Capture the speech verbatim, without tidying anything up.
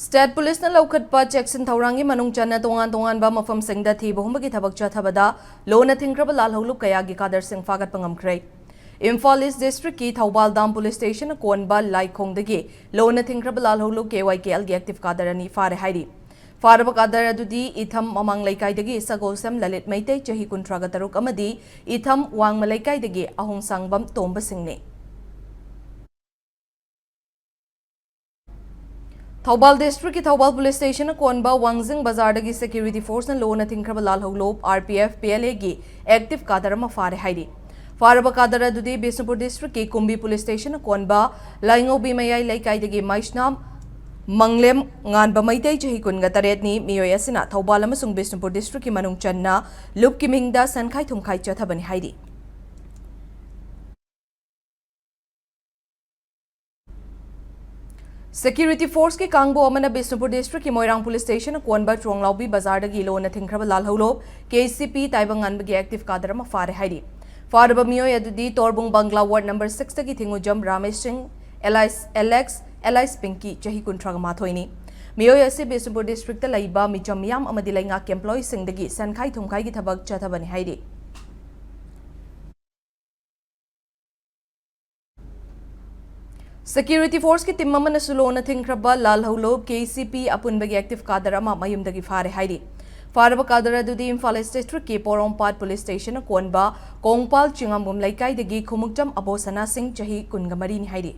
State Police ꯅ ꯂꯧꯈꯠꯄ ꯆꯦꯛꯁꯤꯟ ꯊꯧꯔꯥꯡꯒꯤ ꯃꯅꯨꯡ ꯆꯟꯅ ꯇꯣꯉꯥꯟ ꯇꯣꯉꯥꯟꯕ ꯃꯐꯝꯁꯤꯡꯗ ꯊꯤꯕ ꯍꯨꯝꯕꯒꯤ ꯊꯕꯛ ꯆꯠꯊꯕꯗ ꯂꯣꯟꯅ ꯊꯤꯡꯈ꯭ꯔꯕ ꯂꯥꯜꯍꯧꯂꯨꯞ ꯀꯌꯥꯒꯤ ꯀꯥꯗꯔꯁꯤꯡ ꯐꯥꯒꯠꯄ ꯉꯝꯈ꯭ꯔꯦ꯫ ꯏꯝꯐꯥꯜ East District ꯀꯤ ꯊꯧꯕꯥꯜ Dam Police Station ꯅ ꯀꯣꯟꯕ ꯂꯥꯏꯈꯣꯡꯗꯒꯤ ꯂꯣꯟꯅ ꯊꯤꯡꯈ꯭ꯔꯕ ꯂꯥꯜꯍꯧꯂꯨꯞ K Y K L ꯒꯤ active cadre ꯑꯅꯤ ꯐꯥꯔꯦ ꯍꯥꯏꯔꯤ꯫ ꯐꯥꯔꯕ cadre ꯑꯗꯨꯗꯤ ꯏꯊꯝ ꯃꯃꯥꯡ ꯂꯩꯀꯥꯏꯗꯒꯤ ꯁꯒꯣꯜꯁꯦꯝ ꯂꯂꯤꯠ ꯃꯩꯇꯩ, ꯆꯍꯤ ꯀꯨꯟꯊ꯭ꯔꯥꯒ ꯇꯔꯨꯛ, ꯑꯃꯗꯤ ꯏꯊꯝ ꯋꯥꯡꯃ ꯂꯩꯀꯥꯏꯗꯒꯤ ꯑꯍꯣꯡꯁꯥꯡꯕꯝ ꯇꯣꯝꯕ ꯁꯤꯡꯅꯤ꯫ ꯊꯧꯕꯥꯜ District ꯀꯤ ꯊꯧꯕꯥꯜ Police Station ꯅ ꯀꯣꯟꯕ ꯋꯥꯡꯖꯤꯡ ꯕꯖꯥꯔꯗꯒꯤ Security Force ꯅ ꯂꯣꯟꯅ ꯊꯤꯡꯈ꯭ꯔꯕ ꯂꯥꯜꯍꯧꯂꯨꯞ R P F P L A ꯒꯤ active cadre ꯑꯃ ꯐꯥꯔꯦ ꯍꯥꯏꯔꯤ꯫ ꯐꯥꯔꯕ cadre ꯑꯗꯨꯗꯤ ꯕꯤꯁꯅꯨꯄꯨꯔ District ꯀꯤ ꯀꯨꯝꯕꯤ Police Station ꯅ ꯀꯣꯟꯕ ꯂꯥꯏꯉꯧꯕꯤ ꯃꯌꯥꯏ ꯂꯩꯀꯥꯏꯗꯒꯤ ꯃꯩꯁꯅꯥꯝ ꯃꯪꯂꯦꯝ ꯉꯥꯟꯕ ꯃꯩꯇꯩ, ꯆꯍꯤ ꯀꯨꯟꯒ ꯇꯔꯦꯠꯅꯤ꯫ ꯃꯤꯑꯣꯏ ꯑꯁꯤꯅ ꯊꯧꯕꯥꯜ ꯑꯃꯁꯨꯡ ꯕꯤꯁꯅꯨꯄꯨꯔ District ꯀꯤ ꯃꯅꯨꯡ ꯆꯟꯅ ꯂꯨꯞꯀꯤ ꯃꯤꯡꯗ ꯁꯦꯟꯈꯥꯏ ꯊꯨꯝꯈꯥꯏ ꯆꯠꯊꯕꯅꯤ ꯍꯥꯏꯔꯤ꯫ Security Force ꯀꯤ ꯀꯥꯡꯕꯨ ꯑꯃꯅ ꯕꯤꯁꯅꯨꯄꯨꯔ District ꯀꯤ ꯃꯣꯏꯔꯥꯡ Police Station ꯅ ꯀꯣꯟꯕ ꯆꯣꯡꯂꯥꯎꯕꯤ ꯕꯖꯥꯔꯗꯒꯤ ꯂꯣꯟꯅ ꯊꯤꯡꯈ꯭ꯔꯕ ꯂꯥꯜꯍꯧꯂꯨꯞ K C P ꯇꯥꯏꯕꯪꯉꯥꯟꯕꯒꯤ active cadre ꯑꯃ ꯐꯥꯔꯦ ꯍꯥꯏꯔꯤ꯫ ꯐꯥꯔꯕ ꯃꯤꯑꯣꯏ ꯑꯗꯨꯗꯤ ꯇꯣꯔꯕꯨꯡ ꯕꯪꯒ꯭ꯂꯥ Ward number six ꯇꯒꯤ ꯊꯤꯡꯉꯨꯖꯝ ꯔꯥꯃꯦꯁ ꯁꯤꯡ, alias Alex, alias Pinky, ꯆꯍꯤ ꯀꯨꯟꯊ꯭ꯔꯥꯒ ꯃꯥꯊꯣꯏꯅꯤ꯫ ꯃꯤꯑꯣꯏ ꯑꯁꯤ ꯕꯤꯁꯅꯨꯄꯨꯔ District ꯂꯩꯕ ꯃꯤꯆꯝ ꯃꯤꯌꯥꯝ ꯑꯃꯗꯤ ꯂꯩꯉꯥꯛꯀꯤ employee ꯁꯤꯡꯗꯒꯤ ꯁꯦꯟꯈꯥꯏ ꯊꯨꯝꯈꯥꯏꯒꯤ ꯊꯕꯛ ꯆꯠꯊꯕꯅꯤ ꯍꯥꯏꯔꯤ꯫ Security Force ꯀꯤ team ꯑꯃꯅꯁꯨ ꯂꯣꯟꯅ ꯊꯤꯡꯈ꯭ꯔꯕ ꯂꯥꯜꯍꯧꯂꯨꯞ K C P ꯑꯄꯨꯟꯕꯒꯤ active cadre ꯑꯃ ꯃꯌꯨꯝꯗꯒꯤ ꯐꯥꯔꯦ ꯍꯥꯏꯔꯤ꯫ ꯐꯥꯔꯕ cadre ꯑꯗꯨꯗꯤ ꯏꯝꯐꯥꯜ East District ꯀꯤ ꯄꯣꯔꯣꯝꯄꯥꯠ Police Station ꯅ ꯀꯣꯟꯕ ꯀꯣꯡꯄꯥꯜ ꯆꯤꯡꯉꯥꯝꯕꯝ ꯂꯩꯀꯥꯏꯗꯒꯤ ꯈꯨꯃꯨꯛꯆꯝ ꯑꯕꯣꯁꯅꯥ ꯁꯤꯡ, ꯆꯍꯤ ꯀꯨꯟꯒ ꯃꯔꯤꯅꯤ ꯍꯥꯏꯔꯤ꯫